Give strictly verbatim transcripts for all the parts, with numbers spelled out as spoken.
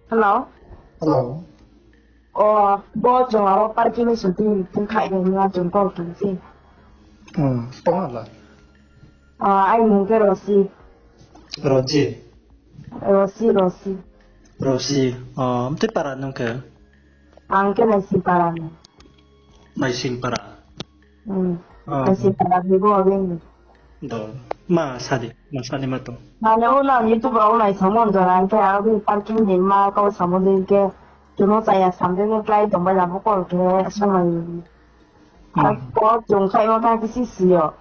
Hello. Hello. O, bo chung aro parking ni sing tini tini khaih nai hing ye chung call khe se. Hmm, tong hala. Ah, aini mung khe Rosi. Rosi. Rosi, Rosi. Rosi. O, mtui para nung khe? Ang khe Naising para ni. Naising para. Hmm. O. Naising para ni bo abeng ni. Do. Ma sadi, ma sadi ma tong. Mane o na YouTube rao nai samo jora ang khe aro bini parking ni ma kau samo dei khe. Chuno chaya sam dei khe klái tong bai labo call khe sonai. Hmm. Ako chung khaimo kha kisi si yo.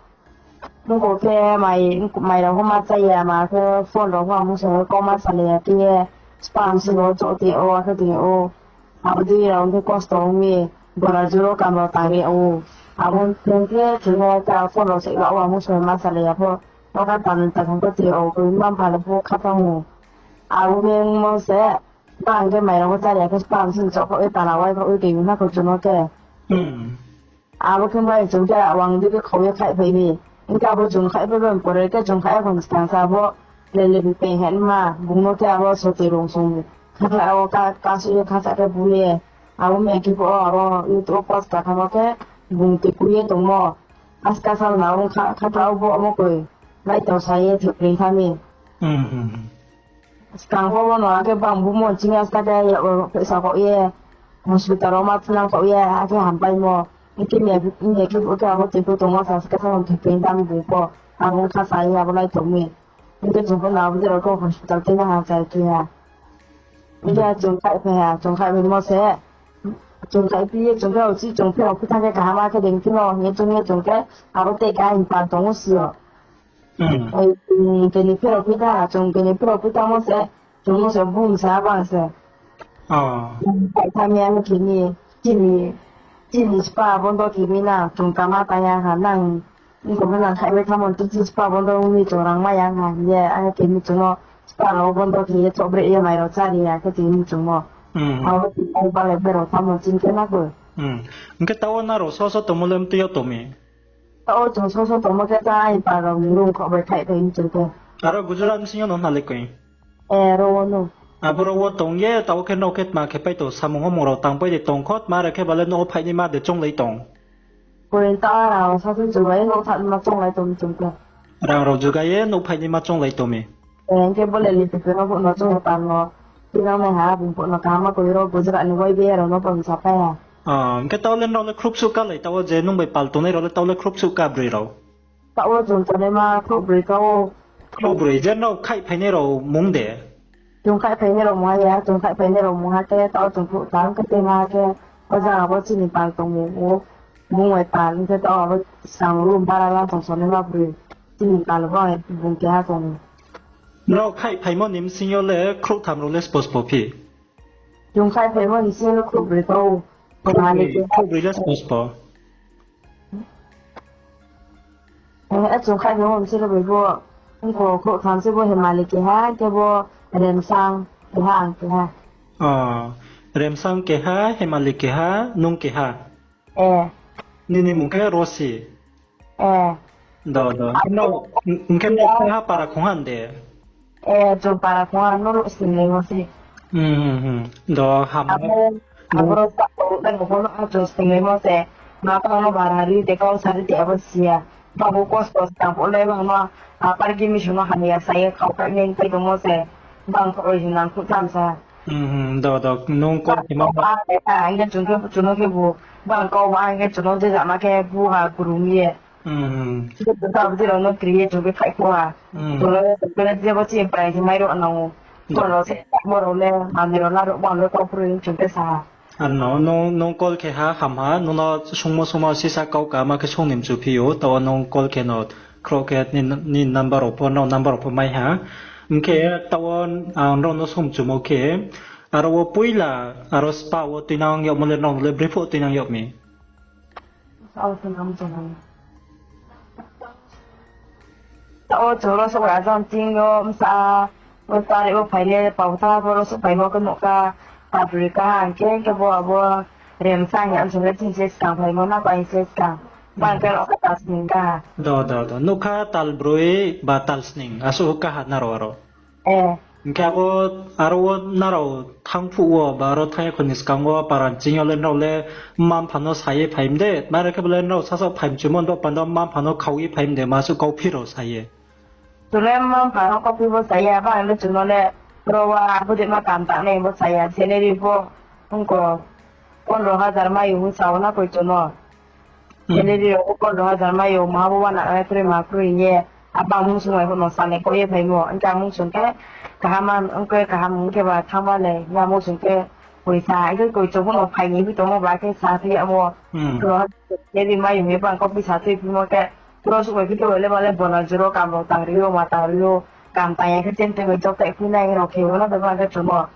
Nungkho khe mai, mai rao pho ma chaya, ma khe phone rao pho amung song kau ma salai ya khe ye, spam si bo chouh ti o, akhe ti o. Abo dei rao khe kosto ong mi, bora juro kam rao tang ri o. Abo khe khe khe khe phone rao se rao amung song ma salai ya pho. Nokha tang tang khe ti o, koi ma pha le pho kha tang o. Abo khe ongmo se, bang khe mai rao pho chaya khe spam si chouh kho ye tala wai kho ye tini na kho chuno khe. Hmm. Abo khe bai chung khe awang di khe khau ye khaihphai ni. Hing khe abo chung khaihphai bai pore khe chung khaih ya khong skang sa abo lele bi peng hen ma bung no khe abo soti rung sung. Khathla abo ka, kasu ye khathla khe bu ye. Abo me khe bo abo YouTube post ka thamo khe bung tui ku ye tongmo. Aska sal na abo kha, khathla abo amo koi. Lai tau sa ye thik ring kha mi. Hmm, hmm, hmm. Skang pho bono akhe bang bumo chini aska khe ya o phaisa kho ye. Hospital rao ma thinang kho ye, akhe hampaimo. Hing khe me, me khe bo khe abo tui pho tongmo sa skang sa thik ring tam bung pho. Abo kha sa ye abo lai tong mi. Hing khe chung pho na abo dei rao khe hospital tui na ha chai khe ha. Hing khe chung khaihphai ha, chung khaihphaimo se. Chung khaihphi ye, chung khe o chi chung phi rao phi thanng khe kaham khe dei phi no hing ye chung ye chung khe abo tei khe aini pal tong o si yo. Hmm. Oi, um, keni phero phi tha, chung keni phero phi tha mo se, chung mo se bung sa bang se. O. Khai tha mi ang keni, chini, chini spa bondo khe mi na, chung kama ta ya ha nang, iko mo nang khai bai tha mo, chini spa bondo ong mi chung rang mai ya ha, ye, ang keni chung no spa rao bondo khe ye, chokbre ye, mai rao chari ya, khe chini chung no. Hmm. Abo, abo bale bero tha mo, chini khe na bo. Hmm. Hing khe tao nrao so so tongmo le mtui yo tong mi? Tao chung so so tongmo khe ta aini pal rao ni room kho bai khaih bai ni chung khe. Aro Gujarat bsing yo no hna le koi? Eh, ro wo no. Aboro wo tong ye, tao khe nrao khe tma khe pai tong, samung omung rao tang pai de tong kho, tma re khe bale nouh wo phainaima de chounglai tong? Koi ta rang rao sa se jugai ye nouh thanngma chounglai tong chung khe. Rang rao jugai ye nouh phainaima chounglai tong mi? Eh, hing khe bo le liphi phi no bo no chung pal no. Tinang nai ha, bung pho no kaham ma koi ro Gujarat ni Y B A rao no pal sa pai ha. Ah, hing khe tao le nrao le khruh suh ka lai, tao je nung bai pal tongnai rao le tao le khruh suh ka broi rao? Tao chung tongnai ma khruh broi ka o. Khruh broi, je nrao khaih phainai rao mung de? Chung khaih phainai rao mung ha ya, chung khaih phainai rao mung ha khe tao chung khruh tang khe tei ma khe, o jaga bo chini pal tong mung o, mung bai pal, hing khe tao abo sang room bara la tong sonai ma broi, chini pal bo bung keha tong. Nrao khaih phaimo ni bsing yo le khruh tham rao le spo spo phi? Chung khaih phaimo ni bsing yo le khruh broi ka o. Khruh broi, khruh broi le spo spo. Eh, chung khaih phaimo ni bsing yo le bo, ongkho khruh tham se bo Hemali keha, khe bo Remsang keha, ang keha. O, Remsang keha, Hemali keha, nung keha. Eh. Nini mung khe Rosi. Eh. Do, do. Hing khe nrao, hing khe nrao khe ha para khong ha de? Eh, chung para khong ha, no singlaimo se. Hmm, hmm, hmm. Do, ham. Abo, abo ro sa o, nang bo no chung singlaimo se. Ma pa no bara ri de kau sa ri de abo siya. Ba bo kosto tang bo le bang no, a par gimi suno hamya sa ye khau kha neng pai tongmo se. Bang kho oi nang khu tham sa. Hmm, hmm, do, do, nung kau khe ma. Ang khe chung khe chuno khe bu, bang kau ma ang khe chuno je jama khe bu ha guru mi ye. Hmm, hmm. Khe bu ta bu je rao no kri ye chung khe khai kho ha. Hmm. Chuno khe je bo chi pai khe mai ro nang o. Hmm. Chuno se mo ro le, mami ro la ro bang ro kau kru chung khe sa ha. Ano, nung, nung call khe ha, ham ha, nung no sungmo sungmo sisa kau kama khe sung ni mchu phi ou, tao nung call khe no khroh khe ni, ni number rao pho, nrao number rao pho mai ha. Hing khe tao ang nrao no sung mchumo khe, aro wo poila, aro spa wo tuinang yagmo le nrao le brephuh tuinang yag mi? Tao chung ro suh ra jang ching yo, bsa, bo tari bo phai le, pau tha, bo ro suh phai bo khe nouh kha, ta broi kha, hing khe, hing khe bo abo, Remsang ya, chung le ching se skang phaimo na, pai se skang. Bang khe ro kha ta sning kha. Do, do, do. Nouh kha tal broi ba tal sning, asuh kha ha nrao aro. Eh. Hing khe abo aro wo nrao thanng phuh wo ba aro thanng ya kho ni skang wo para ni ching yo le nrao le mma mpha no sa ye phai mi de, mare khe bo le nrao sasaoh phai mchumo ni baoh panda mma mpha no khau ye phai mi de, ma suh kauphi rao sa ye. Chung le mma mpha no kauphi bo sa ya, ba le chung no le ro wa abo dei ma kam tangnai bo sa ya, salary pho ongko pondro hajar mai ou hing sa ou na koi chung no. Salary rao pho pondro hajar mai ou, ma bo uana nai kroi ma kroi hing ye, apa mung sung bai pho no salai kau ye phaimo, hing khe a mung sung khe kaham, hing khe kaham hing khe ba thanngma le, ya mung sung khe poisa, hing khe koi chung pho no phai ni phi tongmo ba khe sa phi yamo. Pondro hajar salary mai ou hing ye bang kauphi sa tui phimo khe, pura suh bai phi to le ma le bona juro kam rao tang ri ou, ma tang ri ou, kam tang ya khe chente bai chokthai phi nai rao khe ou na, bebang khe chung no.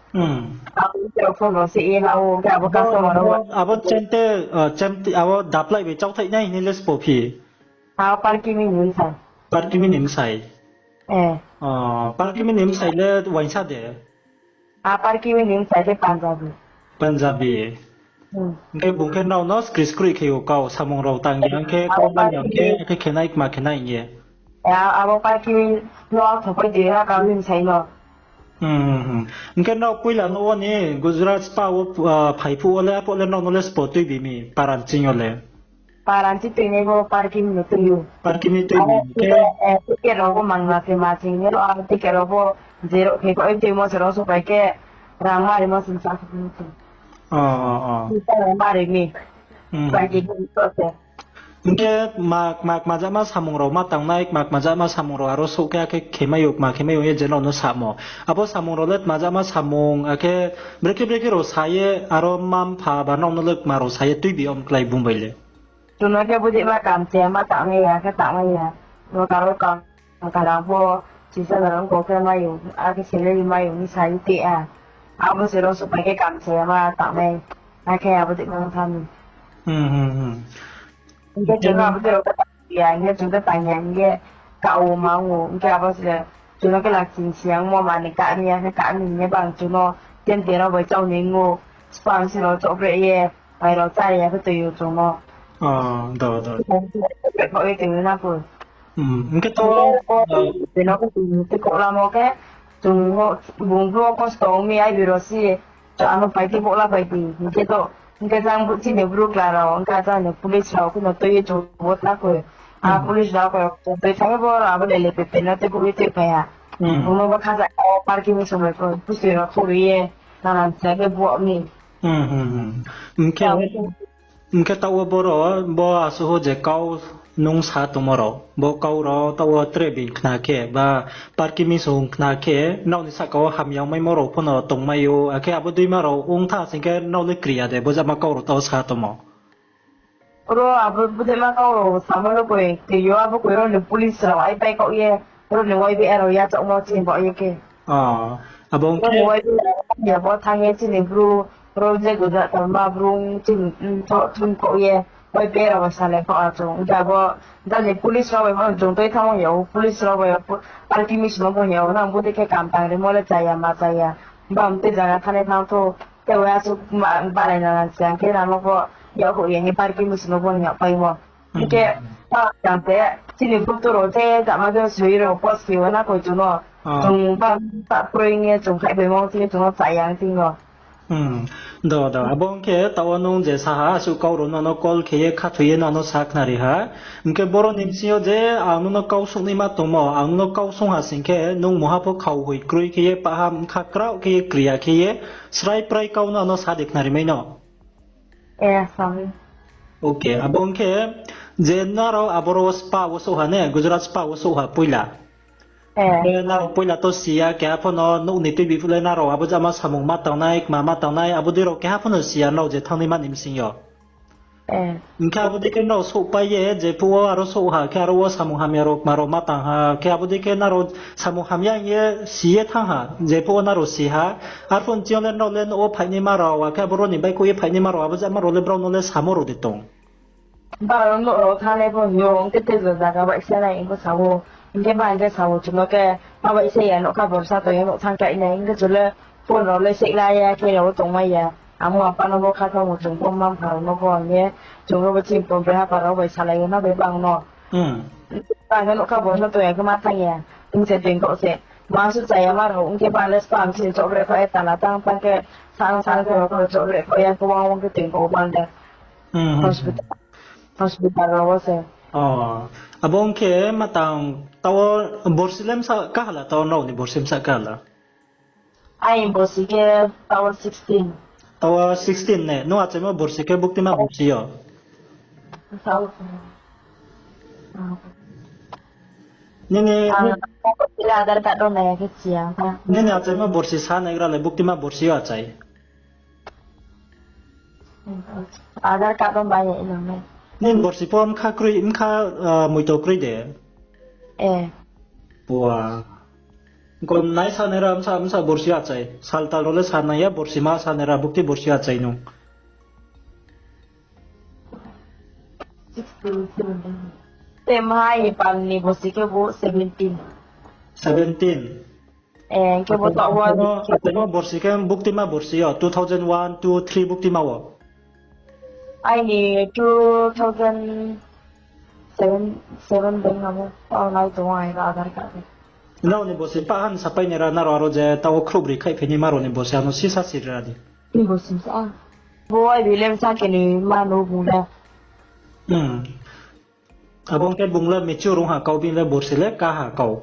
Abo ni rao phone rao se ye ha ou, khe abo customer rao. Abo chente, chente, abo daplai bai chokthai nai hing le sbo phi? Abo Parkimi ni bsai. Parkimi ni bsai. Parkimi ni bsai le uaingsa de? A Parkimi ni bsai le Punjabi. Punjabi. Hing khe bung khe nrao no skri skri khe ou kau, samung rao tang ya hing khe, kau mai ya hing khe, khe khe nai kma khe nai hing ye. Abo Parkimi no ang thopai di ha kau ni bsai no. Hing khe nrao poila no wo ni Gujarat spa wo phai phuh wo le arphuh le nrao no le sbo tuibi mi para ni ching yo le? Para ni ching tuinai bo Parkimi no tui ou. Parkimi tui mi khe? Ticket rao bo mangla se ma ching ye, aro ticket rao bo je rao khe koi tuimo se rao suh pai khe rang ma rimo se sa. Mari mi. Hing khe ma, ma, kmajama samung rao ma tangnai, kma, kmajama samung rao aro souh khe akhe khemai ou, kma khemai ou ye je nrao no samo. Abo samung rao le kmajama samung, akhe brekhe brekhe rao sa ye aro mma mpha ba nrao no le kma rao sa ye tuibi om klái bung bai le? Chung no khe bodei ma kam se ma tangnai ya, khe tangnai ya. Bo karo kam, karo pho, sisa rao ongkau khe mai ou, akhe salary mai ou hing sa ye te a. Abo se rao suh pai khe kam se ma tangnai. Akhe abo dei ma tha mi. Hing khe chung no abo dei rao khe tang ya, hing khe chung khe tang ya, hing khe ka ou ma ou, hing khe abo se chung no khe lakching siyangmo ma ni ka ni ya, khe ka ni hing ye bang chung no tente rao bai chau ni ou, spam se rao chohbreh ye, pai rao chá ya khe tui ou chung no. Chohbreh khaoh ye tui ou na pho. Hing khe to, beno khe tui ou, tui khaoh lamo khe, chung bung bru wo kosto ong mi ai biro si, Ano pai ti, bohla pai ti. Hing khe to, hing khe jang chini bru kla rao, hing khe jang ni police rao, khe no tui ye chung bo ta khe. A police rao khe, tui thang ye bo rao, abo le le pepe no tei bui tei phai ha. Bung no bo khaja, o parking ni somoi khe, pusi rao khuri ye, nanan sa khe bo mi. Hing khe, hing khe taoh wo boro, bo asuh je kau nung sa tongmo rao, bo kau rao taoh wo tre being khna khe, ba parking ni song khna khe, nrao ni sahka wo hamya ongmaimo rao pho no tongmai ou, akhe abo deima rao ong tha sing khe nrao le kri ya de, bo jama kau rao taoh wo sa tongmo. Ro abo bo deima kau rao samo no koi, tei yo abo koi ro ni police rao ai pai kau ye, ro ni Y B A rao yachaohmo chini baoh ye khe. Abo ong khe Y B A ya bo thanng ye chini bru, ro je Gujarat tongma bru, chini, to, chung kau ye, Y B A rao bai salai kau a chung. Hing khe abo, jani police rao bai pho chung tui thanngmo ya ou, police rao bai, parking ni song no bo ya ou, nang bodei khe kam tang rimo le chaya, ma chaya. Bam tei zaga thanngnai thanng thou, tei asuh balai na nang se, hing khe nang no pho, yakhoh ye, hing parking ni song no bo ya paimo. Hing khe, pa, jang se, chini bru to rao se, jama je soi rao, post khe ou na koi chung no. Chung ba, ta kroi hing ye, chung khaih bai mo, chini chung no chaya, chini no. Do, do. Abo ong khe taoh wo nung je sa ha, asuh kau rao no, no call khe ye khathoi ye no, no sa khnari ha. Hing khe boro ni bsing yo je ang no, no kau sungnaima tongmo, ang no kau sung ha sing khe nung mungha pho khau hoi kroi khe ye, paha bkha kraoh khe ye, kri ya khe ye, srai prai kau no, no sa de khnari mai no. Ok, abo ong khe je nrao aboro spa wo souh ha ne, Gujarat spa wo souh ha poila. Khe nrao poila to si ya, keha pho no nouh ni tuibi phuh le nrao abo jama samung ma tangnai, kma ma tangnai, abo dei rao keha pho no si ya nrao je thanngnaima ni bsing yo. Hing khe abo dei khe nrao souhpai ye, jephuh wo aro souh ha, khe aro wo samung hamya rao kma rao ma tang ha, khe abo dei khe nrao samung hamya hing ye si ye thanng ha, jephuh wo nrao si ha, arphuh ni ching yo le nrao le nouh wo phaihnaima rao, akhe aboro ni baihkhouh ye phaihnaima rao, abo jama rao le brao no le samo rao de tong. Brao nouh rao thanngnai pho hing yo, ong khe te zaga baihsa nai hing pho sa ou, hing khe ba hing khe sa ou chung no khe, ma baihsa ya, nougkha borsa tong ye nouh thanng khe nai, hing khe chung le phone rao le seihla ya, khe rao tongmai ya. Amo apa no bo kha thanngmo chung pho mma mpha rao no bo hing ye, chung no bo chini pho brehapa rao bai salai ye na bai bang no. Bang khe nougkha borsa tong ya khe ma thanng ya, hing se being kau se. Ma su chaya ma rao, ong khe bale spam se chobre kho, e tala tang tang khe, sang sang khe rao chobre kho, ya khe wang wang khe tui kho bang de. Hmm, hmm, hmm. Hospital, hospital rao wo se. Oh, abo ong khe ma tang, taoh borsi le msa kahala, taoh nrao ni borsi msa kahala? Ai borsi khe taoh sixteen. Taoh sixteen ne? Nung achaimo borsi khe buktima borsi yo? Taoh. Nini, ang Aadhaar card rao nai ya khe chiya kha. Nini achaimo borsi sa naigra le buktima borsi yo achai? Aadhaar card rao bai ya nang nai. Nini borsi pho mkha kroi, mkha, ah, muito kroi de? Eh. Pua. Kon nai sa nera msa, msa borsi achai. Sal tal rao le sa nai ya, borsi ma sa nera bukti borsi achai nung. Te ma ye pal ni borsi khe bo seventeen. Seventeen. Eh, khe bo taoh wo. Achaimo, achaimo borsi khe buktima borsi yo, two thousand one, two, three buktima wo. Aini two thousand seven, seven beng amo, taoh nai tong ai Aadhaar card. Nrao ni borsi pa han sapai nera nrao aro je taoh khrouhbroi khaihphi ni ma rao ni borsi ano sisa siri ra di. Ni borsi sa. Bo ai bilem sa khe ni ma no bung le. Hmm. Abo ong khe bung le mature ong ha kau, bini le borsi le kaha kau.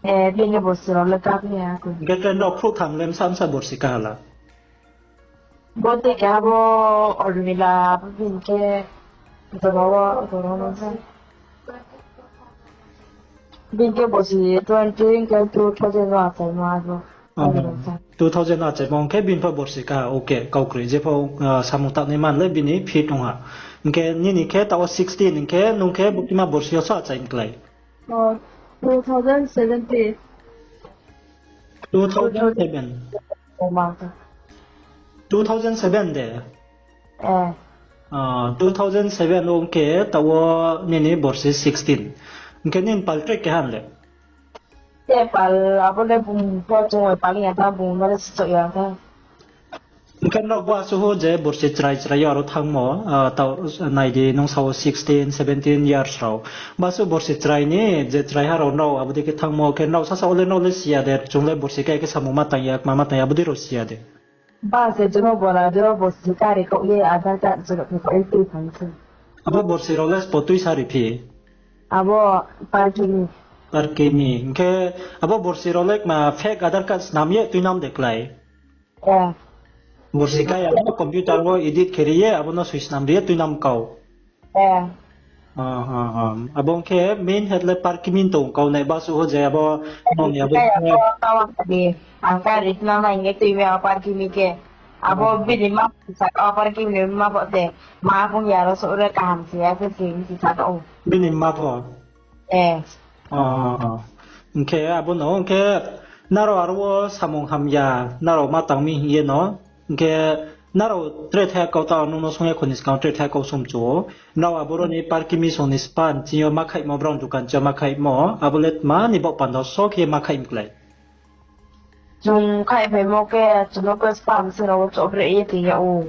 Eh, bini le borsi rao le kaha ya kau. Hing khe tre nrao khrouhtham le msa msa borsi kaha la? Bo te khe abo Ormila, abo bini khe, jora wo, jora wo se. Bini khe borsi twenty, hing khe two thousand no achaimo abo. Oh, two thousand no achaimo, hing khe bini pho borsi kaha, okay, kau kroi. Jepho, ah, samung tangnai man le bini fit ong ha. Hing khe nini khe taoh wo sixteen, hing khe nung khe buktima borsi yo so achai ni klái? Oh, two thousand seventeen. Two thousand seven. Two thousand seven de? Eh. Ah, two thousand seven ong khe taoh wo nini borsi sixteen. Hing khe nini pal tre keha le? Te pal abo le bung pho chung bai pal ya ta, bung no le sichoh ya ta. Hing khe nrao bo asuh je borsi chrai chrai yo aro thanngmo, ah, taoh nai di nung sao sixteen, seventeen years rao. Bo asuh borsi chrai ni je chraiha rao nrao abo dei khe thanngmo khe nrao sasa wo le nrao le siya de, chung le borsi kai khe samung ma tang ya, kma ma tang ya, abo dei rao siya de. Ba se chung no bola jora borsi kari kau ye Aadhaar card jora khe kau ye tui thanng se. Abo borsi rao le spo tui sa ri phi? Abo parking ni. Parking ni. Hing khe abo borsi rao le kma fake Aadhaar card snam ye tuinang de klái? Eh. Borsi kai abo computer wo edit khe ri ye, abo no soi snam ri ye tuinang kau. Eh. Ah, ah, ah. Abo ong khe main head le parking ni tong kau nai, bo asuh ho je abo nung ya bo. Kai abo kau ang kari, ang kari tna nai nge tui me parking ni khe. Abo bini ma sa kau parking ni ma bo de. Ma bung ya ro so re kaham se ya khe se ni sa kau. Bini ma pho. Eh. Oh, oh, oh. Hing khe abo no, hing khe nrao aro wo samung hamya, nrao ma tang mi hing ye no. Hing khe nrao tre thai kau ta nung no song ya kho ni skang tre thai kau song chu. Nrao abo ro ni parking ni song ni span ching yo ma khaihmo, brao dukan ching yo ma khaihmo, abo le tma ni baoh panda so khe ma khaih mi klái? Chung khaihphaimo khe, chung no khe spam se rao wo chobre ye tong ya ou.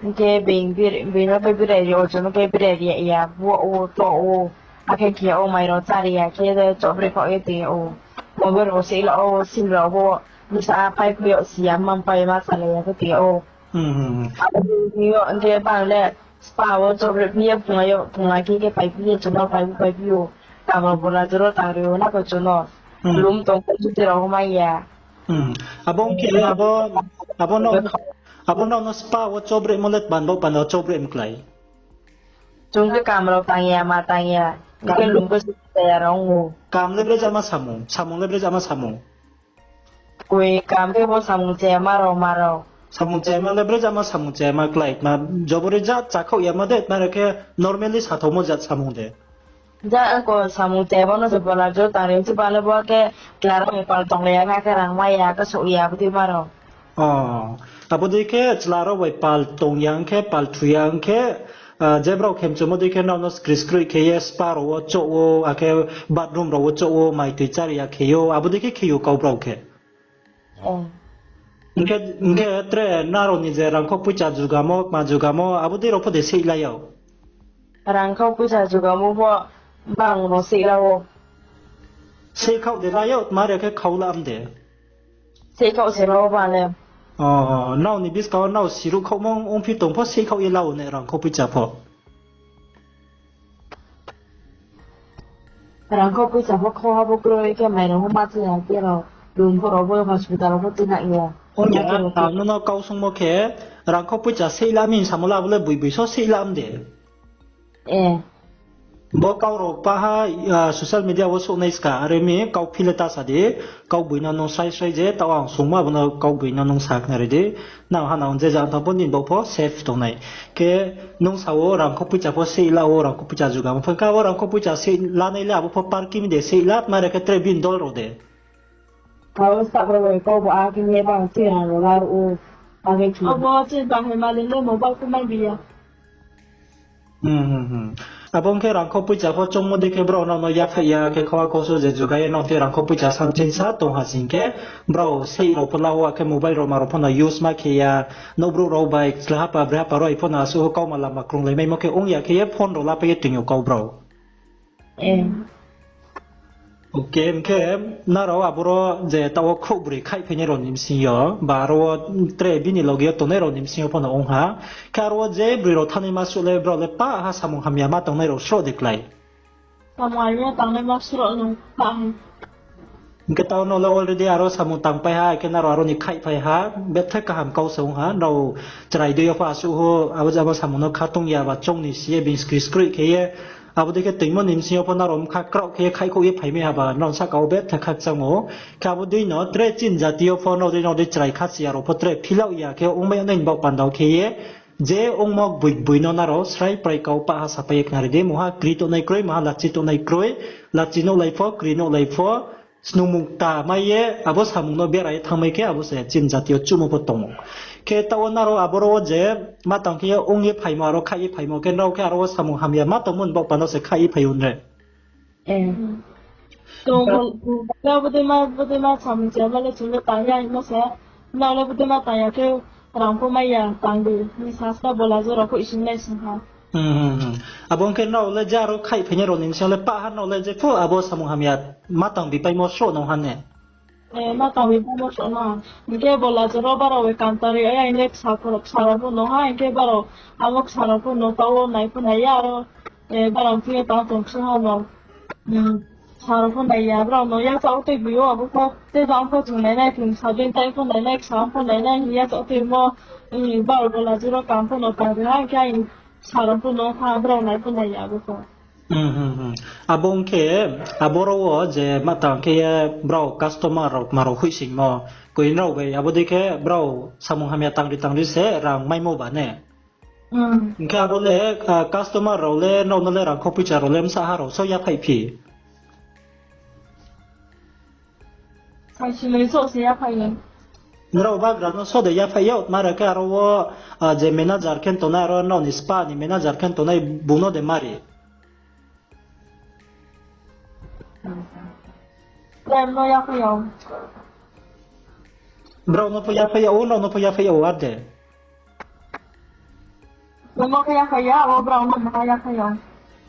Hing khe being bir-, being no khe birai ri ou, chung no khe birai ri ya, bo ou, to ou, akhe khe ou, mai rao chári ya khe chobre khaoh ye tong ya ou. Mobile rao se la ou, sim rao bo, bsa pai phi yo si ya, mam pai ma salai ya khe tong ya ou. Hmm, hmm, hmm. Abo ni yo, hing khe bang le, spa wo chobre phi ye, phunga yo, phunga khe khe pai phi ye, chung no pai phi, pai phi ou. Tamo bola joro tang ri ou, na khe chung no. Hmm. Lum tong khe juti rao mai ya. Hmm. Abo ong khe, abo, abo no, abo no, no spa wo chobre mo le tban bo panda chobre mklái. Chung khe kam rao tang ya, ma tang ya. Kam. Khe lum khe juti ya rao ou. Kam le bre jama samung, samung le bre jama samung. Koi kam khe bo samung chaya ma rao, ma rao. Samung chaya ma le bre jama samung chaya ma klái. Ma jobori ja chakhaoh ya ma de, ma re khe normally sathomo ja samung de. Ja ko samung chaya bo no se bola jo tang ri, si bale bo khe chla rao bai pal tong le ya, khe rang mai ya, khe souh ya, abo dei ma rao. Oh, abo dei khe chla rao bai pal tong ya khe, pal thu ya khe, ah, je brao khe mchumo dei khe nrao no skri skri khe ye spa rao wo chouh ou, akhe bathroom rao wo chouh ou, mai tui chári ya khe ou, abo dei khe khe ou kau brao khe. Oh. Hing khe, hing khe tre nrao ni je rangkhau poicha jugamo, kma jugamo, abo dei rao pho de seihlai ou. Rangkhau poicha jugamo pho bang no seihla ou. Seihkhaoh de la yag, tma re khe khau la am de. Seihkhaoh se la o ba le. O, nrao ni buskang wo nrao siruh khaohmo ongphi tong pho seihkhaoh ye la o ne rangkho poicha pho. Rangkho poicha pho khau ha bo kroi khe mairung pho ma tui ya khe rao. Room pho rao bo hospital rao pho tui na ya. Ong ya, ang nono kau sungmo khe, rangkho poicha seih la mi samo la bo le boi boi so seih la am de. Bo kau rao paha, social media wo souhnai ska, are mi kau phil le ta sa di, kau boi no nung srai srai je, taoh ang sungmo abo no kau boi no nung sa khnari di, nang ha nang je ja tang pho nini baoh pho safe tongnai. Khe nung sa wo rangkho poicha pho seih la o, rangkho poicha jugamo pho, khe abo rangkho poicha seih lanai le abo pho parking de seih la, tma re khe tre bini dol rao de. Kau sa rao kau bo a khe ye bang se rang rao la rao o. Abo se bahai mali le mobile pho mai bi ya. Abo ong khe rangkho poicha pho choungmo dei khe brao nrao no yaphaih ya khe khawa kau so je jugai ye nrao the rangkho poicha samchinsa tong ha sing khe brao seih rao pho la o, akhe mobile rao ma rao pho no use ma khe ya, nouhbrouh rao bai chlahapa brehapa rao pho no asuh ho kauma lama krunglai maimo khe ong ya khe ye phone rao lapai ye toing yo kau brao. Hing khe nrao aboro je taoh wo khrouhbroi khaihphainai rao ni bsing yo, ba aro wo tre bini loge yo tongnai rao ni bsing yo pho no ong ha. Khe aro wo je broi rao thanngnaima suh le brao le pah ha samung hamya ma tongnai rao sroh de klái. Samung hamya tangnai ma sroh no pah ha. Hing khe taoh no le already aro samung tangpai ha, khe nrao aro ni khaihphai ha, bethe kaham kau se ong ha, nrao chrai dei yo pho asuh ho, abo je abo samung no kha tong ya ba choung ni si ye bini skri skroih khe ye, abo dei khe toingmo ni bsing yo pho nrao bkha kraoh khe ye khaihkhouh ye phaimai ha ba, nrao sahka wo bethe khakchang ou. Khe abo dei no tre chini jati yo pho nrao dei nrao dei chrai khachi ya rao pho tre philaoh ya khe ongmai nai ni baoh panda wo khe ye, je ongmo gboi gboi no nrao srai prai kau pah ha sapai ye khnari di, mungha kri tongnai kroi, mungha lachi tongnai kroi, lachi nouhlai pho, kri nouhlai pho, snungmung kta mai ye abo samung no bera ye thanngmai khe abo se chini jati yo chuhmo pho tong ou. Khe taoh wo nrao aboro wo je ma tang khe ye ong ye phaimo, aro khaih ye phaimo khe nrao khe aro wo samung hamya ma tongmo ni baoh panda se khaih ye phai ou ne. Tong, bodei ma, bodei ma samung chaya ma le chung le tang ya hingmo se, nrao le bodei ma tang ya khe rang pho mai ya, tang di, ni saska bola jora pho ising nai sing ha. Abo ong khe nrao le je aro khaihphainai rao ni bsing yo le pah ha nrao le jepho abo samung hamya ma tang bipaimo sroh no ha ne. Ma tang bipaimo sroh no ha. Hing khe bola jora barao bai kantari aya hing khe ksa rao pho no ha, hing khe barao abo ksa rao pho no taoh wo nai pho nai ya aro, barao thing yo tang tong sing ha no. Ksa rao pho nai ya, brao no yachaoh tei bi ou abo pho, tei bang pho chung nai nai, chung sabin tai pho nai nai, ksa pho nai nai, yachaoh tei mo, barao bola jora kam pho no tang ri ha, hing khe ksa rao pho no ha, brao nai pho nai ya abo pho. Abo ong khe, aboro wo je ma tang khe ye brao customer rao tma rao hoihsingmo, koi nrao bai abo dei khe brao samung hamya tangri tangri se rang maimo ba ne. Hing khe abo le, customer rao le nrao no le rangkho poicha rao le bsa ha rao so yaphaih phi? Saisinoi so se yaphaih ou. Nrao bagra no so de yaphaih ou, tma re khe aro wo, je manager khe tongnai, aro nrao ni spa ni manager khe tongnai, bung no de mari? Brao no yaphaih yag ou, nrao no pho yaphaih yag ou, ar de? Bung no khe yaphaih ya, abo brao no ma yaphaih yag ou.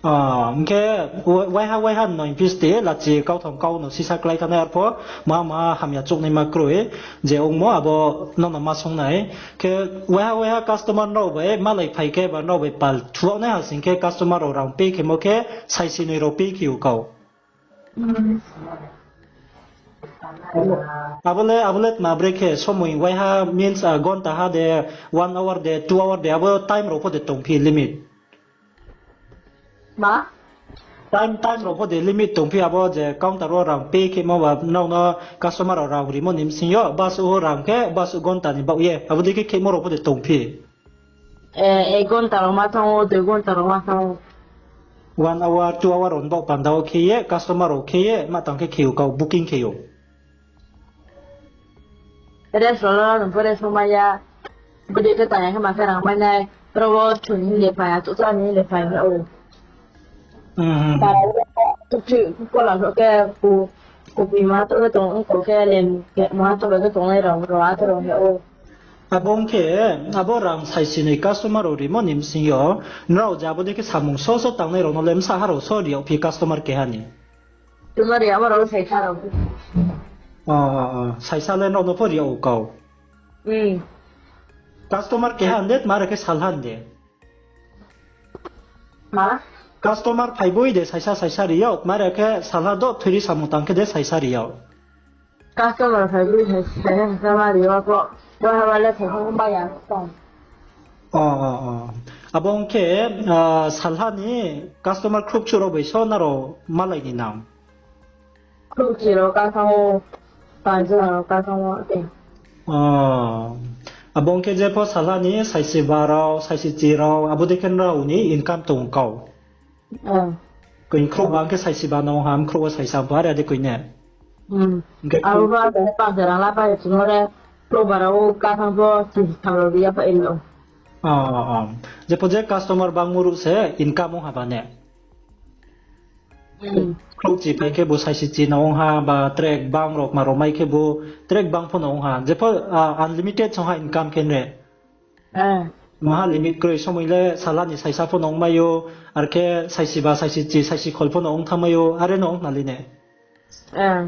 Hing khe, waiha waiha no hingphi ste, lachi kautham kau no sisa klái thanai arpho, ma ma hamya chouhnaima kroi, je ongmo abo nono ma sung nai. Khe waiha waiha customer nrao bai malai phai khe ba nrao bai pal thuaonai ha sing khe customer rao rang pay khemo khe saisinoi rao pay khe ou kau. Abo le, abo le tma bre khe somoi waiha means, gonta ha de, one hour de, two hour de, abo time rao pho de tongphi limit? Time, time rao pho de limit tongphi abo je counter wo rang pay khemo ba nrao no customer rao rang rimo ni bsing yo, basuh rang khe basuh gonta ni baoh ye, abo dei khe khemo rao pho de tongphi? Ek gonta rao ma thanng ou, dui gonta rao ma thanng ou. One hour, two hour rao ni baoh panda wo khe ye, customer rao khe ye, ma tang khe khe ou kau, booking khe ou. Rest rao no, rest no mai ya. Bodei khe tang ya khe ma khe rang mai nai. Ro wo thoi ni le phai, achouh chá ni le phai ou. Para wo, kola khe, kopi ma to khe tong, ko khe lem, ma to khe tongnai rao, rao a to rao khe ou. Abo ong khe, abo rang saisinoi customer rao rimo ni bsing yo, nrao je abo dei khe samung so so tangnai rao no le bsa ha rao so ri yag phi customer keha ni? Tuma ri abo rao saisa rao. O, o, o. Saisa le nrao no pho ri yag ou kau. Hmm. Customer keha de, tma re khe salha de? Ma? Customer phai boi de saisa saisa ri yag, tma re khe salha do thiri samung tang khe de saisa ri yag. Customer phai boi de saisa saisa ma ri yag pho, bo ha ba le saisa ma ya tong. O, o, o. Abo ong khe, ah, salha ni customer khrouh kchuh rao bai so nrao malai ni nang? Khrouhchi rao kasang o, panjo rao kasang o, tei. O, abo ong khe jepho salha ni saisi ba rao, saisi chi rao, abo dei khe nrao ni income tong kau. O. Koi khrouh ba ong khe saisi ba no ha, khrouh wo saisa ba are ade koi ne. Hmm. Hing khe abo ba, ba, ba, rang la ba, chungmo re, khrouh ba rao kasang pho, chi tham rao ri ya pha ilo. O, o, o. Jepho je customer bangmo ruh se income ong ha ba ne. Hmm. Khrouhchi phai khe bo saisi chi no ong ha, ba track bang rao ma rao mai khe bo track bang pho no ong ha. Jepho, ah, unlimited song ha income khe ne. Eh. Maha limit kroi, somoi le salha ni saisa pho no ong mai ou, ar khe saisi ba, saisi chi, saisi khol pho no ong thanng mai ou, are no ong nali ne. Eh.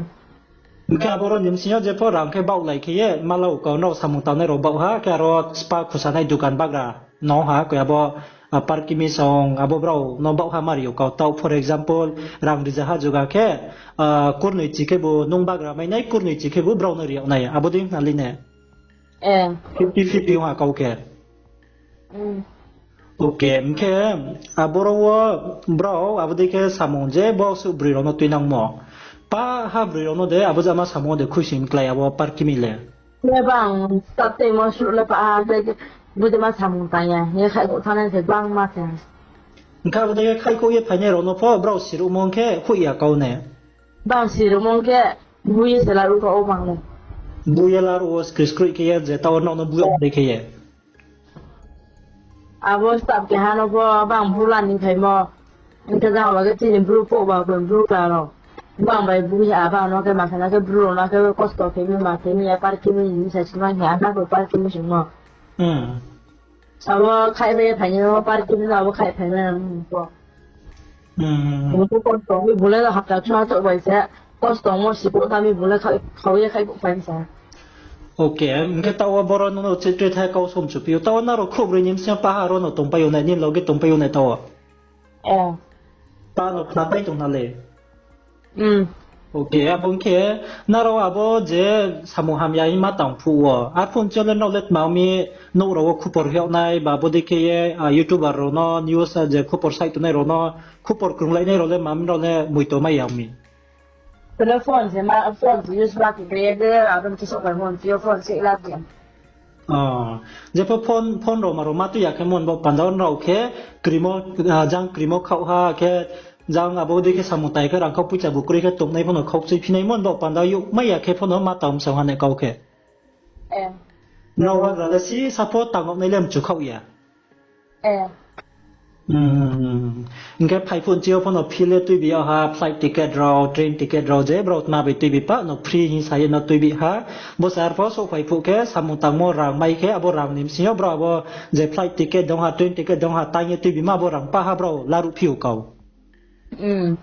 Hing khe aboro ni bsing yo jepho rang khe baohlai khe ye, mala ou kau nrao samung tangnai rao baoh ha, khe aro spa khusanai dukan bagra no ha, koi abo, ah, parkimi song, abo brao no baoh ha mari ou kau. Tau, for example, rang riza ha juga khe, ah, kurnoi chi khe bo nung bagra mai nai, kurnoi chi khe bo brao no ri yag nai, abo dei nali ne. Eh. Fifty fifty ong ha kau khe. Hmm. Ok, hing khe aboro wo brao abo dei khe samung je bo suh broi rao no tuinangmo. Pa ha broi rao no de abo jama samung wo de khuisoing klái abo parkimi le. Le bang start tei mo suh le pa ha, le budima samung tang ya, ye khaihkhouh thanngnai se bangma se. Hing khe abo dei khe khaihkhouh ye phainai rao no pho brao siruhmo ong khe hoih ya kau ne. Bang siruhmo ong khe, bu ye se laruh kha o bang le. Bu ye laruh wo skri skroih khe ye, je tao nrao no bu yag dei khe ye. Abo staff keha no pho bang bru la ni phaimo. Hing khe jang ba khe chini bru phuh ba, bru kla rao. Bang bai bu ya, bang no khe ma khe na khe bru rao no khe kosto khe mi ma khe mi ya, parkimi ni sa sima khe, a khe parkimi simo. Hmm. Abo khaih bai phainai no parkimi no abo khaih phainai no pho. Hmm. Bo pho kosto mi bu le hapta chungha chouh bai se kosto mo si phuh tha mi bu le khau ye khaih phuh phai sa. Ok, hing khe tao boro nung no chitri thai kau somchuphi ou. Tao nrao khrouhbroi ni bsing yo pa ha ro no tongpai ou nai, nini loge tongpai ou nai tao? Eh. Pa no khnapai tong na le. Hmm. Ok, abo ong khe nrao abo je samung hamya ma tang phuh wo, arphuh nchi yo le nrao le tma mi nouh rao wo khupor hoih yag nai, ba bodei khe ye, ah, YouTuber rao no, news, ah, je khupor sai tongnai rao no, khupor krunglainai rao le ma mi rao le moito mai ya mi? Tele phone se ma, phone se use ma khe khe ye de, abo ni khe souhphai phone se, phone se la di. O, jepho phone, phone rao ma rao ma tui ya khe mon bo panda wo nrao khe krimo, ah, jang krimo khaoh ha khe, jang abo dei khe samung tai khe rangkhau poicha bu kroi khe tongnai pho no khaukchui phinai mon bo panda youh mai ya khe pho no ma tang msao ha ne kau khe. Eh. Nrao bagra le sisa pho tangnainai le mchu khaoh ya. Eh. Hmm. Hing khe phai phuh nchi yo pho no fee le tuibi yag ha, flight ticket rao, train ticket rao, je brao tma bai tuibi pa no free hing sa ye no tuibi ha. Bo se arpho souhphai phuh khe samung tangmo rang mai khe, abo rang ni bsing yo brao abo je flight ticket dong ha, train ticket dong ha, tang ye tuibi ma abo rang pa ha brao laruh phi ou kau. Hmm.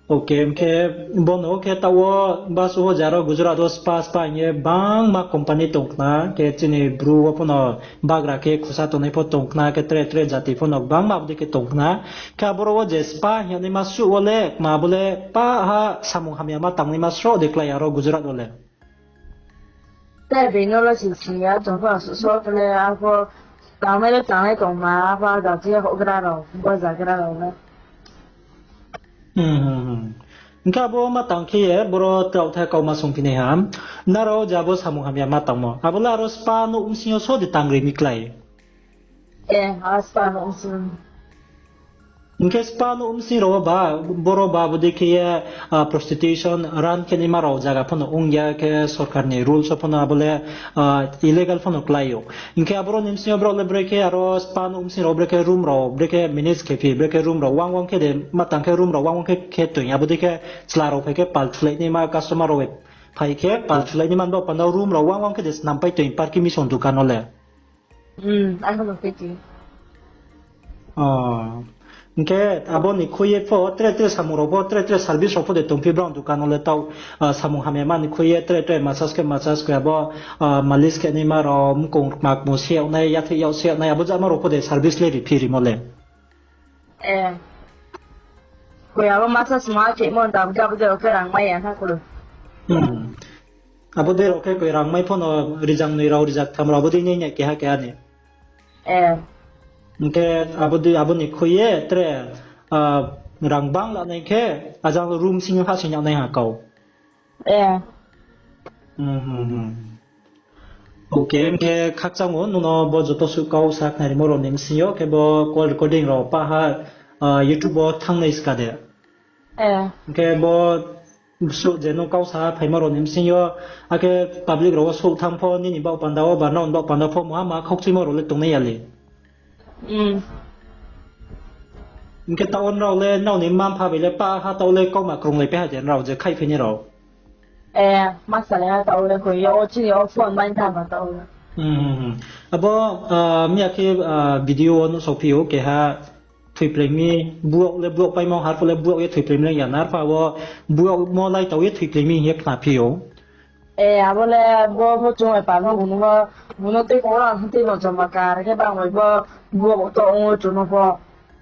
Ok, hing khe bo no khe tao wo basuh wo je aro Gujarat wo spa spa hing ye bangma company tong khna, khe chini Bru wo pho no bagra khe khusa tongnai pho tong khna, khe tre tre jati pho no gbangma abo dei khe tong khna. Khe aboro wo je spa hing yagnaima suh wo le kma bo le pa ha samung hamya ma tangnaima sroh de klái aro Gujarat wo le. Tei bini no le sing sing ya, chung pho asuh so le, arpho tangnai le tangnai tong ma, arpho jati houhgra rao, bo jagra rao le. Hmm, hmm, hmm. Hing khe abo ma tang khe ye, boro taoh the kauma songphi nai ha. Nrao je abo samung hamya ma tangmo, abo le aro spa nouh bsing yo so de tangri mi klái? Eh, a spa nouh bsing. Hing khe spa nouh bsing rao wo ba, boro ba bodei khe ye, ah, prostitution run khe naima rao zaga pho no ong ya khe sorkar ni rules wo pho no abo le, ah, illegal pho no klái ou. Hing khe aboro ni bsing yo brao le brekhe aro spa nouh bsing rao brekhe room rao brekhe manage khe phi, brekhe room rao wang wang khe de ma tang khe room rao wang wang khe khe toing. Abo dei khe chla rao phai khe pal thulai naima customer rao phai khe pal thulai naima bo panda room rao wang wang khe de snampai toing parking misong dukan wo le. Hmm, arpho no khe ti. Oh. Hing khe abo ni khui ye pho, tre tre samung rao pho, tre tre service rao pho de tongphi brao dukan wo le taoh, ah, samung hamya ma ni khui ye, tre tre massage khe massage khe abo, ah, malis khe naima rao, mkong makmo se yag nai, yathai yag se yag nai, abo jama rao pho de service le ri phi rimo le. Eh. Koi abo massage ma khe mo dam khe abo de rao khe rang mai ya na kulu. Hmm. Abo de rao khe koi rang mai pho no rijang noi rao, rijak tham rao, abo de nai nai keha keha ni. Eh. Hing khe abo de, abo ni khui ye tre, ah, rang bang la nai khe, ajang room sing ha sing yag nai ha kau. Eh. Hmm, hmm, hmm. Ok, hing khe khakchang o, nung no bo joto suh kau sa khnarimo rao ni bsing yo, khe bo call recording rao pa ha, ah, YouTube wo thanng nai ska de. Eh. Hing khe bo suh je nung kau sa phaimo rao ni bsing yo, akhe public rao wo suh thanng pho, nini baoh panda wo, ba nrao ni baoh panda pho, muha ma khaukchuimo rao le tongnai ya le. Hmm. Hing khe taoh wo nrao le, nrao ni mma mpha bai le pa ha taoh le kauma krunglai pai ha de nrao je khaihphi ni rao. Eh, ma salai ha taoh le koi yo, o chini o phone bai tha ba taoh le. Hmm, hmm, hmm. Abo, ah, miya khe, ah, video wo nuhsaophi ou, keha thoipleing mi, buaoh le buaoh paimo, harphuh le buaoh ye thoipleing mi ya, narpha wo buaohmo lai taoh ye thoipleing mi hing ye khnaphi ou. Eh, abo le bo, bo chung bai pal no bung no, bung no tui kong rang tui no choma kar khe bang bai bo, bo to ong o chung no pho.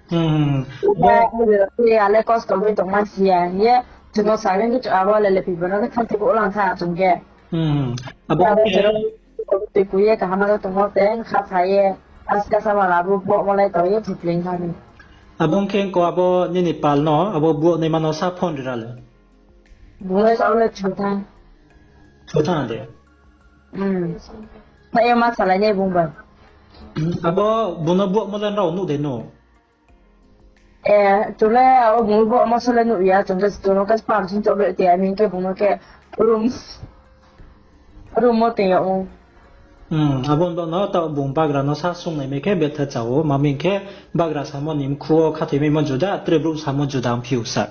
Hmm, hmm, hmm. Bo, bo, ale kosto bai tongma si ya, ye, chung no sa khe abo le le pi bo no khe thanti bo lang tha chung khe. Hmm, hmm. Abo abo khe, tui kui ye kaham no tongmo teng kha phai ye, aska sama la bo, bo mo lai tong ye thoipleing kha ni. Abo khe ko abo nini pal no, abo buaoh naima no sa phone ri ra le. Bung le taoh le chu tha. Chu tha de. Hmm. Phai ye ma salai nai bung bai. Hmm, abo bung no buaohmo le nrao nuh de no? Eh, chung le abo bung buaohmo so le nuh ya, chung khe chung no khe spam sing chouh le ti, I mean khe bung no khe room, room wo tong yag ou. Hmm, abo no taoh bung bagra no sa sung nai mai khe betha cha ou, ma mi khe bagra samo ni mkhu wo khathoi maimo juda, tre brouh samo juda ongphi ou sa.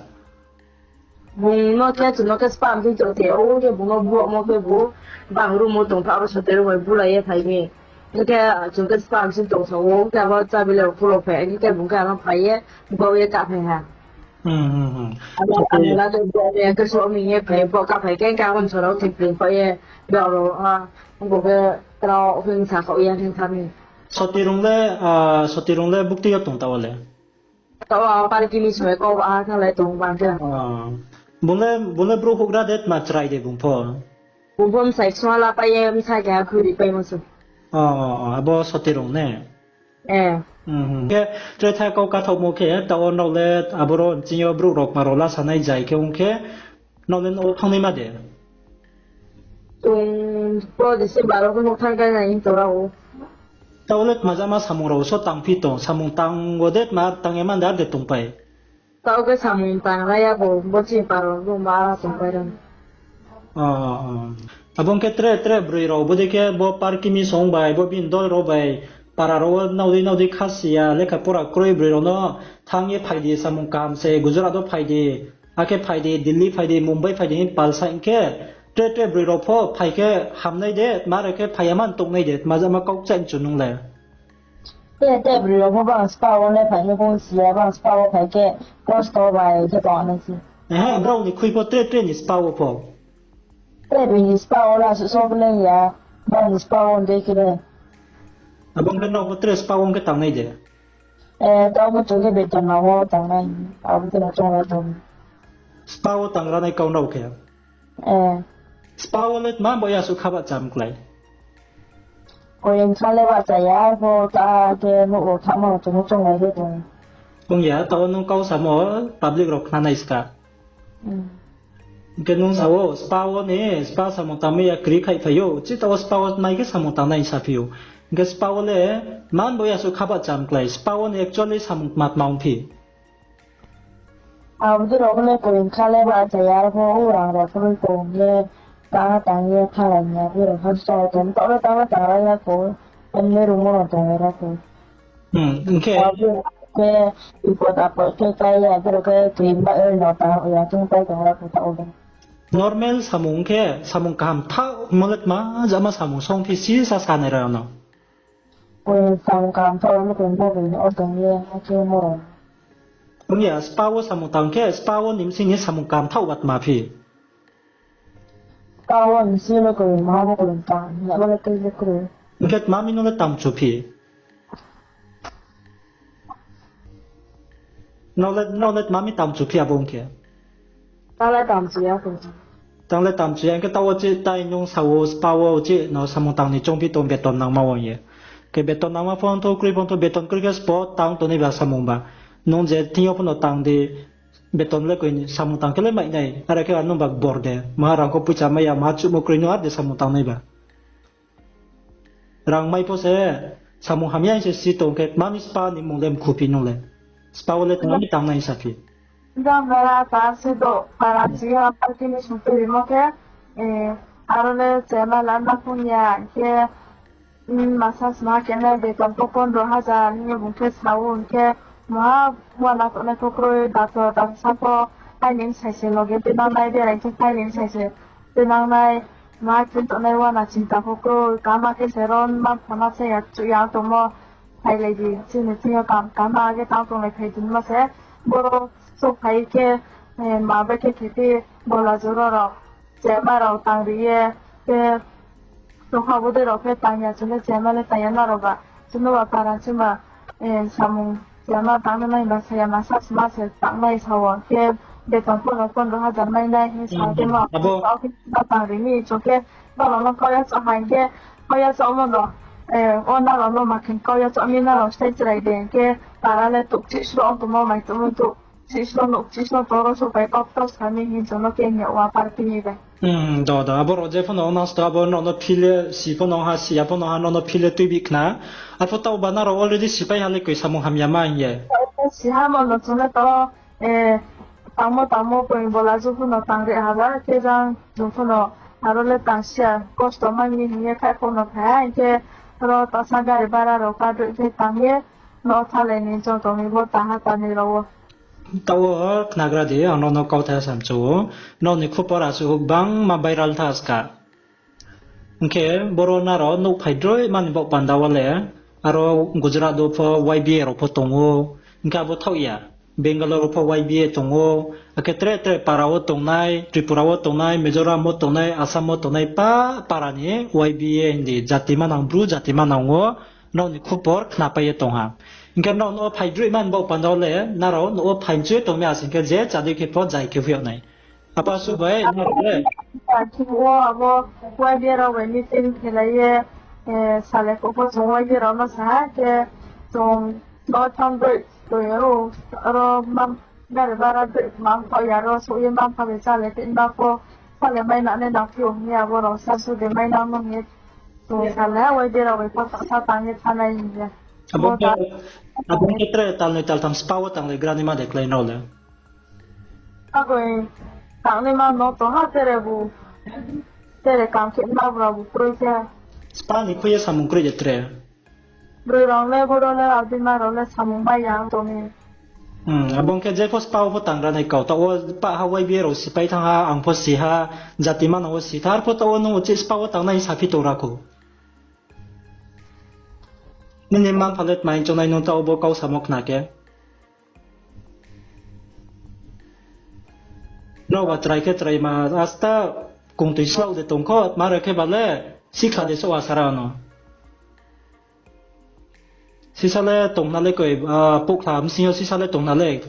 Bung no khe chung no khe spam sing chouh ti, o khe bung no buaohmo khe bu, bang room wo tong pha, abo sote room bai bulai ye phai mi. Hing khe chung khe spam sing tong sa ou, khe abo chabi le phulo phai, hing khe bung khe ano phai ye, bau ye kaphai ha. Hmm, hmm, hmm. Abo sote, ano la de bau ye khe so mi ye phai, bau kaphai khe, hing khe abo sora thik phai ye, bau ro ha, bo khe trao hing sa khaoh ye hing tha mi. Soti rung le, ah, soti rung le bukti yo tong taoh le. Taoh wo parkimi soi kau ba ha thanglai tong bang khe. Ah. Bung le, bung le brouh houhgra de tma chrai de bung pho? Bung pho bsai ksung la pai ye bsa keha khuri paimo se. Oh, oh, oh, abo soti rung ne? Eh. Hmm, hmm. Khe tre tha kau kathaohmo khe, taoh wo nrao le aboro nching yo brouh rao kma rao la sanai jai khe ong khe, nrao le nouh thanngnaima de? Chung pho December wo nouh thanng khe nai hing tong ra ou. Taoh le tma jama samung rao so tangphi tong, samung tang wo de tma tang ye man de ar de tongpai? Taoh khe samung tang ra ya bo, bo chini para wo bung ba tongpai ra. Oh, oh. Abo ong khe tre, tre broi rao bo dei khe bo parkimi song bai, bo bini dol rao bai, para rao wo naodei, naodei khasi ya, lekha pora kroi broi rao no thanng ye phai di, samung kaham se, Gujarat wo phai di, akhe phai di, Delhi phai di, Mumbai phai di hing pal sa hing khe, tre, tre broi rao pho phai khe hamnai de, tma re khe phai ya man tongnai de, tma jama kau kchaih chu nung le. Tre, tre broi rao pho bang spa wo le phai ni bung si ya, bang spa wo phai khe kosto bai khe tong nai se. Ehe, brao ni khui pho tre, tre ni spa wo pho. Tre bini spa wo la suh so le ya, bang spa wo de khe le. Abo ong khe nrao pho tre spa wo ong khe tangnai de? Eh, taoh bo chung khe beton na wo tangnai, abo khe no chung le tong. Spa wo tangra nai kau nrao khe? Eh. Spa wo le tma bo ya suh kha bahcha mklái? Koring kha le bahcha ya, arpho ta khe nouh wo khamo chung no chunglai khe tong. Ong ya, taoh wo nung kau samo public rao khna nai ska. Hmm. Hing khe nung sa ou, spa wo ni, spa samung tangmai ya kri khaihphai ou, chi taoh wo spa wo mai khe samung tangnai saphi ou. Hing khe spa wo le, man bo ya suh kha bahcha mklái, spa wo ni actually samung tma tma ongphi? Abo dei rao le koring kha le bahcha ya, arpho rang rao pho tong ye, tang tang ye, thanglai ya, brouh rao pho so tong, taoh le tang tang ra ya kho, emne room wo no tong ra kho. Hmm, hing khe? Abo khe, ipot apot khe kai ya, brouh khe krim ba, eh, no tang ya, chung pai tong ra kho taoh le. Normal samung khe, samung kaham thaohmo le tma jama samung songphi si sa sanai rao no? Koring samung kaham thaoh mo koring pho koring o tong ye, akhe mo. Ong ya, spa wo samung tang khe, spa wo ni bsing ni samung kam thaoh ba tma phi? Spa wo ni bsing no koi maha bo koi tang, ya bo le tei le kroi. Hing khe tma mi nung le tang chu phi? Nrao le, nrao le tma mi tang chu phi abo ong khe? Tang le tang chu ya khe. Tang le tang chu ya, hing khe taoh wo chih tai nung sa wo, spa wo chih no samung tang ni choung phi tong beton nangma wo ye. Khe beton nangma pho ong thou, kroi pho ong thou, beton kroi khe spo tang tongnai ba samung ba. Nung je thing yo pho no tang di, beton le koi ni samung tang khe le mai nai, are khe ar nung ba bor de, maha rang kho poicha mai ya, maha chuhmo kroi nung ar de samung tang nai ba. Rang mai pho se, samung hamya se si tong khe, tma mi spa ni mung le mkhu phi nung le. Spa wo le tma mi tang nai sa phi. Jang bara ta se do, para si ha party ni sung tui mo khe, eh, aro le chema la na phung ya, khe, mm, masa sma khe na beton pho pondro hajar, ni bung khe sa wo, khe, maha, wana to na pho kroi, dato, dato sa pho, hai ni sai se loge, te na nai berai khe, hai ni sai se, te nang nai, Ma khe tongnai wana chinta pho kroi, kama khe se ron ma phama se ya chuh ya tongmo, phailai di, chini thing yo kam, kama age tang tonglai phai di ma se, boro souhphai khe, eh, ma bai khe khe phi, bola joro rao, chema rao tang ri ye, khe, tongha bodei rao khe tang ya, chini chema le tang ya na rao ba, chini ba para chima, eh, samung, chema tang nai ba saya ma sa sma se tang nai sa wo, khe beton pho no pondro hajar mai nai hing sa khe ma, abo office ma tang ri mi, chung khe, Nrao no kau ya cha hai khe, kau ya cha mo no, eh, o nrao no ma khe kau ya cha mi nrao stai chrai de khe, para le tuh chih sro ong tongmo mai tongmo tuh, chih sro no, chih sro toro so pai kau tau sa mi hing chung no khe hing ya wa par phi ni bai. Hmm, do, do, abo rao je pho no nang sto, abo nrao no phil le, si pho no ha, si ya pho no ha, nrao no phil le tuibi khna. Arpho taoh ba nrao already sipai ha le koi samung hamya ma hing ye. Si ha mo no chung le to, Eh, tangmo tangmo poi bola ju pho no tang ri ha ba, khe jang chung pho no aro le tang si ya, kosto mai mi hing ye khaih pho no phai ha, hing khe ro tasa gari bara rao ka doi khe tang ye, no thalai ni joto ni bo taha tani rao wo. Taoh wo khnagra di, ang nrao no kauthai samchu ou. Nrao ni khupor asuh gbangma viral tha ska. Hing khe boro nrao nouh phai droi mani baoh panda wo le, aro Gujarat wo pho Y B A rao pho tong ou, hing khe abo thaoh ya, Bangalore wo pho Y B A tong ou, akhe tre tre para wo tongnai, Tripura wo tongnai, Mizoram wo tongnai, Assam wo tongnai, pa para ni Y B A hing di jati manang, Bru jati manang wo, nrao ni khupor khnapai ye tong ha. Hing khe nrao nouh wo phai droi mani baoh panda wo le, nrao nouh wo phai mchu ye tong mi asing khe je chadei khe pho jai khe phuh yag nai. Apa su bai, nrao le. Party wo abo Y B A rao bai meeting khelai ye, eh, sale kho pho chung Y B A rao no sa ha khe chung no thang doi, doi aro, aro mam, gari bara doi, mam kho ya aro, so ye mam kha bai chale khe ma pho, sale mai na ne nang phi ong ye abo rao sa su de mai nang nung ye, chung sale Y B A rao bai pho sa tang ye thanai hing ye. Abo khe, abo khe tre tal noi tal tham spa wo tang le grani ma de klái nrao le. Agoi, tangnaima no tong ha tere bu. Tere kam khe ma bura bu kroi khe. Spa ni khui ye samung kroi de tre. Broi rao le, boro le, abima rao le samung bai ya tong mi. Hmm, abo khe je pho spa wo pho tangra nai kau. Taoh wo pa ha Y B A rao sipai thanng ha, ang pho si ha, jati manang wo si thar pho taoh wo nung uchih spa wo tangnai saphi tong ra kho. Nini mma-mpha le tma hing choungnai nung taoh wo bo kau samo khna khe. Nrao ba chrai khe chrai ma asta kungtoi slao de tong kho, ma re khe ba le sikha de soh asara no. Sisa le tong na le koi, ah, pouhkha bsing yo sisa le tong na le.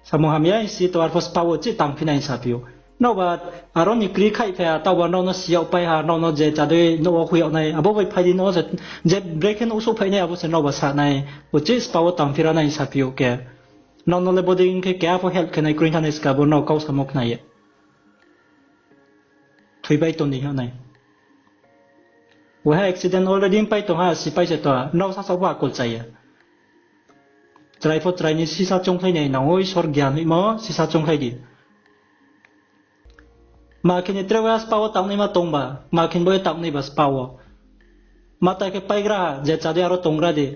Samung hamya si to arpho spa wo chih tangphi nai saphi ou. Nrao ba aro ni kri khaih phe ha, taoh ba nrao no si yag pai ha, nrao no je chadei nouh wo hui yag nai, abo bai phai di no se, je brekhe nouh souhphai nai abo se nrao ba sa nai, uchih spa wo tangphi ra nai saphi ou khe. Nrao no le bodei khe keha pho help khe nai kroi thanng nai ska bo nrao kau samo khna ye. Thoipai tong di hing nai. Uaiha accident already pai tong ha, sipai se to ha, nrao sasaoh pho akol cha ya. Chrai pho chrai ni sisa choungkhlai nai nang ou, Isor gyan hoihmo sisa choungkhlai di. Ma khe ni tre uaiha spa wo tangnaima tong ba, ma khe ni bo ye tangnai ba spa wo. Ma tai khe paigra ha, je chadei aro tongra di.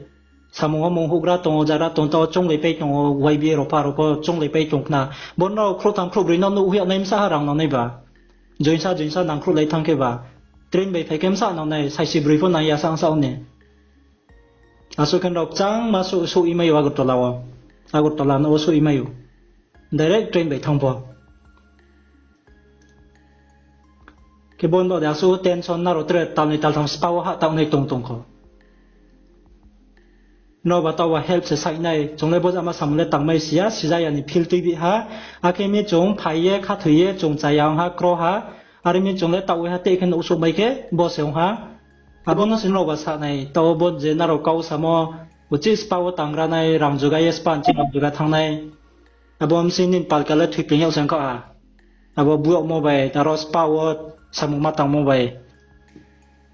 Samung wo mung houhgra tong ou, jagra tong, taoh chounglaipai tong ou, Y B A rao pha rao pho chounglaipai tong khna. Bo nrao khrouhtham khrouhbroi no nouh hui yag nai bsa ha rang nangnai ba. Joinsa joinsa nangkhruhlai thanng khe ba. Train bai phai khe bsa nangnai, saisi broi pho nang ya sa ang sa ou ni. Asuh khe nrao kchangma souh, souh i mai ou Agartala wo. Agartala no wo souh i mai ou. Direct train bai thanng pho. Khe bo no de asuh tension nrao tre talnoi taltham spa wo hah taoh nai tong tong kho. Nrao ba taoh wo help se saih nai, chung le bo jama samung le tangmai si ya, sijaya ni feel tuibi ha, akhe mi chung phai ye, khathoi ye, chung chaya ong ha, kro ha, are mi chung le taoh wai ha, tei khe nouhsouh mai khe, bo se ong ha. Abo no se nrao ba sa nai, taoh wo bo je nrao kau samo, uchih spa wo tangra nai, rang juga ye spa nching rang juga thanng nai. Abo msing nini palka le thoipling yag se ongkha ha. Abo bu yagmo bai, aro spa wo samung ma tangmo bai.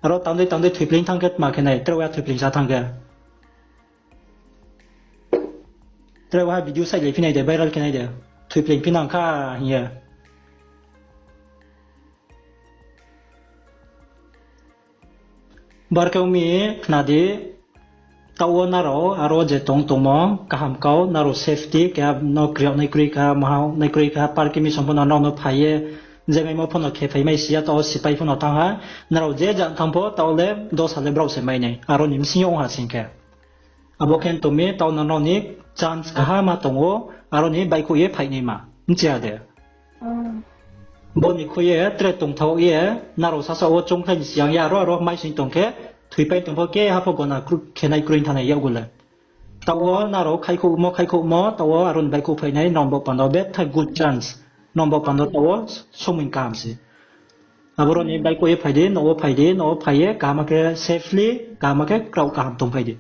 Aro tangdei tangdei thoipling thanng khe tma khe nai, tre waiha thoipling sa thanng khe. Tre waiha video saihlai phi nai de, viral khe nai de. Thoipling phi nang kha hing ye. Bar khe ong mi khna di, taoh wo nrao aro je tong tongmo kaham kau, nrao safety keha no kri yag nai kroi kha, maha nai kroi kha, parking mi song pho no nrao no phai ye, je maimo pho no khe phai mai si ya, taoh wo sipai pho no thanng ha, nrao je jang thanng pho, taoh le dosa le brao se mai nai, aro ni bsing yo ong ha sing khe. Abo khe tong mi, taoh no nrao ni chance kaham ma tong ou, aro ni baihkhouh ye phainaima, bchi ya de. Bo ni khui ye tre tongthaoh ye, nrao sasaoh wo choungkhlai ni siyang ye aro aro maising tong khe, thoipai tong pho keha pho gona kru-, khenai kroi thanngnai yakgu le. Taoh wo nrao khaihkhouhmo, khaihkhouhmo, taoh wo aro ni baihkhouh phainai, nrao bo panda wo betha good chance. Nrao bo panda wo taoh wo somoi kaham se. Aboro ni baihkhouh ye phai di, nouh wo phai di, nouh wo phai ye, kaham khe safely, kaham khe kraoh kaham tongphai di.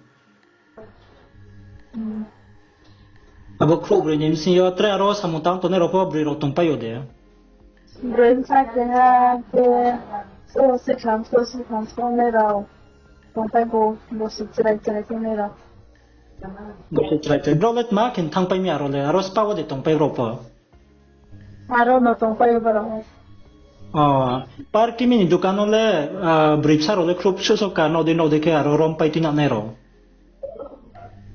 Abo khrouhbroi ni bsing yo tre aro samung tang tongnai rao pho broi rao tongpai ou de? Broi bsa keha khe, so se kham, so se kham, so nai rao tongpai ou, bosi chrai chrai tongnai rao. Bosi chrai chrai. Brao le tma khe thanngpai mi aro le, aro spa wo de tongpai brao pho? Aro no tongpai ou brao. O, parking mi ni dukan no le, ah, broi bsa rao le khrouh suh so ka, nrao dei nrao dei khe aro rompai tuinang nai rao.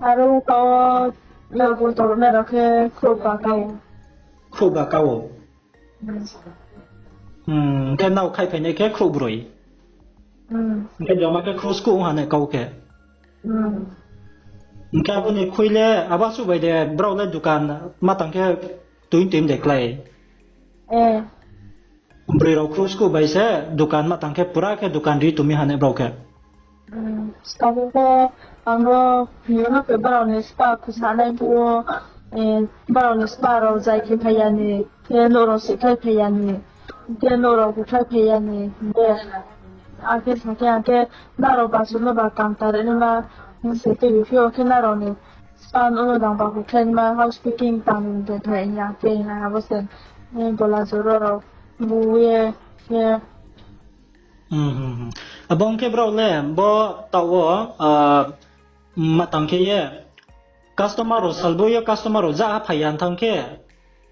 Aro kau, le bo tong nai rao khe khrouh ba kau. Khrouh ba kau. Hing khe nrao khaihphainai khe khrouhbroi. Hing khe joma khe khrouh skuh ong ha nai kau khe. Hing khe abo ni khui le abo suh bai de brao le dukan ma tang khe tuin tuin de klái. Broi rao khrouh skuh bai se dukan ma tang khe pura khe dukan ri tong mi ha nai brao khe. Skang pho ang no hing no khe brao ni spa khusanai phuh wo, brao ni spa rao zai khe phai ya ni, khe nouh rao sihkhlai phai ya ni, khe nouh rao khuikhlai phai ya ni, hing khe, akhe sa khe ang khe nrao basu no ba counter naima hing se tuibi phi ou khe nrao ni spa no dang ba khuikhlai naima housekeeping tang de phai ya khe hing abo se, gola joro rao bu ye khe. Abo ong khe brao le bo taoh wo, ma tang khe ye customer rao salbo ye customer rao ja ha phai ya thanng khe,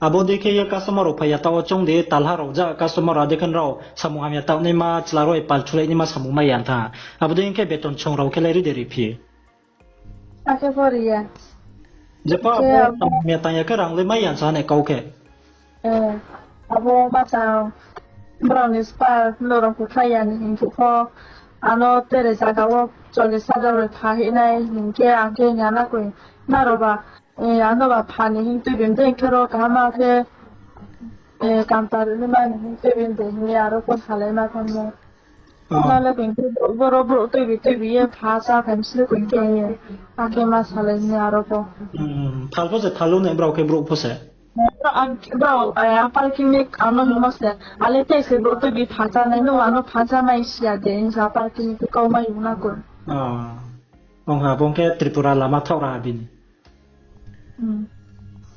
abo dei khe ye customer rao phai ya taoh wo choung de talha rao ja customer rao ade khe nrao samung hamya taoh naima chla rao pal chulai naima samung mai ya thanng. Abo dei khe beton song rao khe le ri de ri phi? Akhe pho ri ya. Jepho abo tang ya tang ya khe rang le mai ya sa nai kau khe. Abo ma tang brao ni spa no rao khuikhlai ya ni hing phuh pho, ano tere zaga wo chollish hajar bai pha hih nai hing khe ang khe hing ya na koi, nrao ba, ano ba pha ni hing tuibi de hing khe ro kaham khe, counter naima ni hing tuibi de hing ye aro pho salai ma thanng no. Nale koi khe boro brouh tuibi tuibi ye pha sa phai msle koi khe ye. Akhe ma salai ni aro pho. Phal pho se phal ou nai brao khe brouh pho se. Brao, parking ni ano hingmo se. Ale tei se brouh tuibi pha sa nai, nung ano pha sa mai si ya de, hing sa parking ni kau mai ong na koi. Ong ha, bo ong khe Tripura lama thaoh ra bini.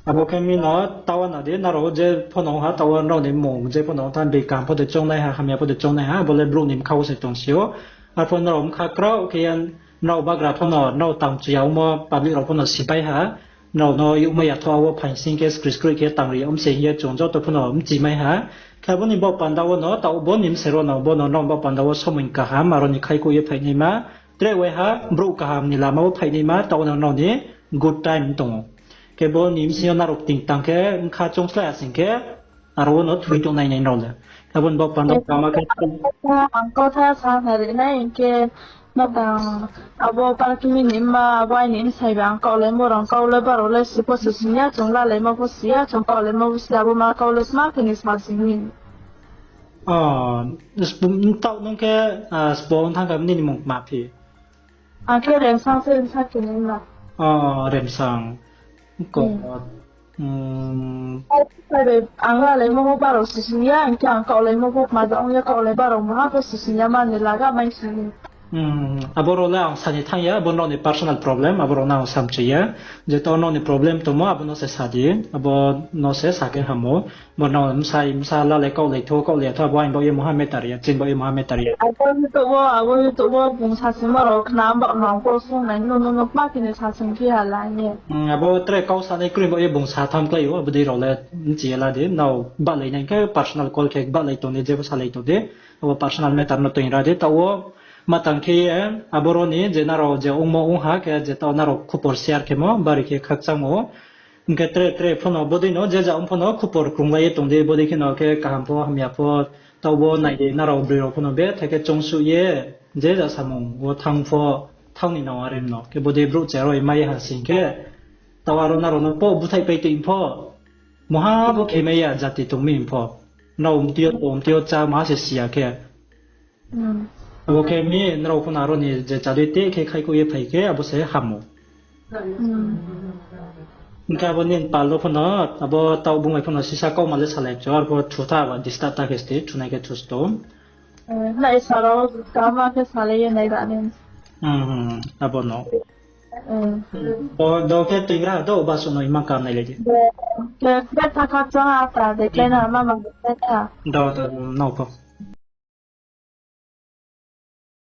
Abo khe mi no taoh wo na di, nrao je pho no ong ha, taoh wo nrao ni mmung je pho no ong tha, bekam pho de choungnaiha, hamya pho de choungnaiha, abo le brouh ni bkha wo se tong si ou. Arpho nrao bkha kraoh khe ye, nrao bagra pho no, nrao tang chuya ongmo public rao pho no sipai ha, nrao no youhmai ya tho wo phaing sing khe skri skri khe tang ri om se hing ye chung joto pho no mchimai ha. Khe abo ni baoh panda wo no, taoh bo ni bse ro no, bo no nrao baoh panda wo somoi kaham, aro ni khaikhuh ye phainaima, tre waiha brouh kaham ni lama wo phainaima, taoh wo no nrao ni good time tong ou. Khe bo ni bsing yo nrao kting tang khe bkha choungslái ya sing khe, aro wo no thoi tongnai nai nrao le. Khe abo ni baoh panda wo kama khe ang kautha sa na ri nai hing khe, Tang, abo parkimi ni ma, abo aini bsai ba ang kaulaimo rang kau le baro le si pho si sing ya, chung lalaimo pho si ya, chung kaulaimo pho si ya, abo ma kau le sma khe ni sa sing ni. O, sp-, tau nung khe, ah, sbo ong thang kha nini mung ma phi? Ang khe Remsang se, Remsang khe ni ma. O, Remsang. Ko, Hmm. Hmm. Ang lalaimo pho baro si sing ya, ang khe ang kaulaimo pho ma da ong ya, kaulai baro maha pho si sing ya, mani laga mai sing ni. Hmm, abo rao le ang sani thang ya, abo nrao ni personal problem, abo rao no ang samchi ya. Je to nrao ni problem tongmo, abo no se sa di, abo no se sa khe hamo. Bo nrao bsai, bsa lalai kaulai tho, kaulai ya tho, abo aini baoh ye maha matter ya, chini baoh ye maha matter ya. Abo YouTube wo, abo YouTube wo bung sasingmo rao khna, abo no ang kau sung nai, no, no, no, ma khe ni sasing phi ha la ye. Hmm, abo tre kau sanai kroi baoh ye bung sa tham klái ou, abo dei rao le bchi ye la di, nrao bahlai nai khe personal call khe bahlai tong di, jebo salai tong di, abo personal matter no toing ra di, taoh wo ma tang khe ye, abo rao ni je nrao je ongmo ong ha khe, je taoh nrao khupor share khemo, bari khe khakchangmo. Hing khe tre, tre pho no bodei no, je ja ong pho no khupor krunglai ye tong di, bodei khe no khe kaham pho, hamya pho, taoh bo nai di, nrao broi rao pho no be, thai khe choungsuh ye, je ja samung wo thanng pho, thanng ni nang are no, khe bodei brouh charo ye mai ye ha sing khe, taoh aro nrao no pho búthaih pai tong pho, maha pho khe mai ya jati tong mi pho, nrao mtui yo to, mtui yo chá maha se si ya khe. Hmm. Abo khe mi nrao pho no aro ni je chadei te khe khaikhouh ye phai khe abo se hamo. Hmm. Hing khe abo nini pal rao pho no, abo taoh bung bai pho no sisa kauma le salai cho, arpho thutha ba disturb ta khe sti, thunai khe thusto. Eh, nai sa rao, kama khe salai ye nai ra ni. Hmm, hmm, abo no. Hmm. O, do khe tuingra, do ba suh no ima kam nai lai di. Do, khe, khe thakha chá ha ta, de khe na, mama, de khe na. Do, do, no pho.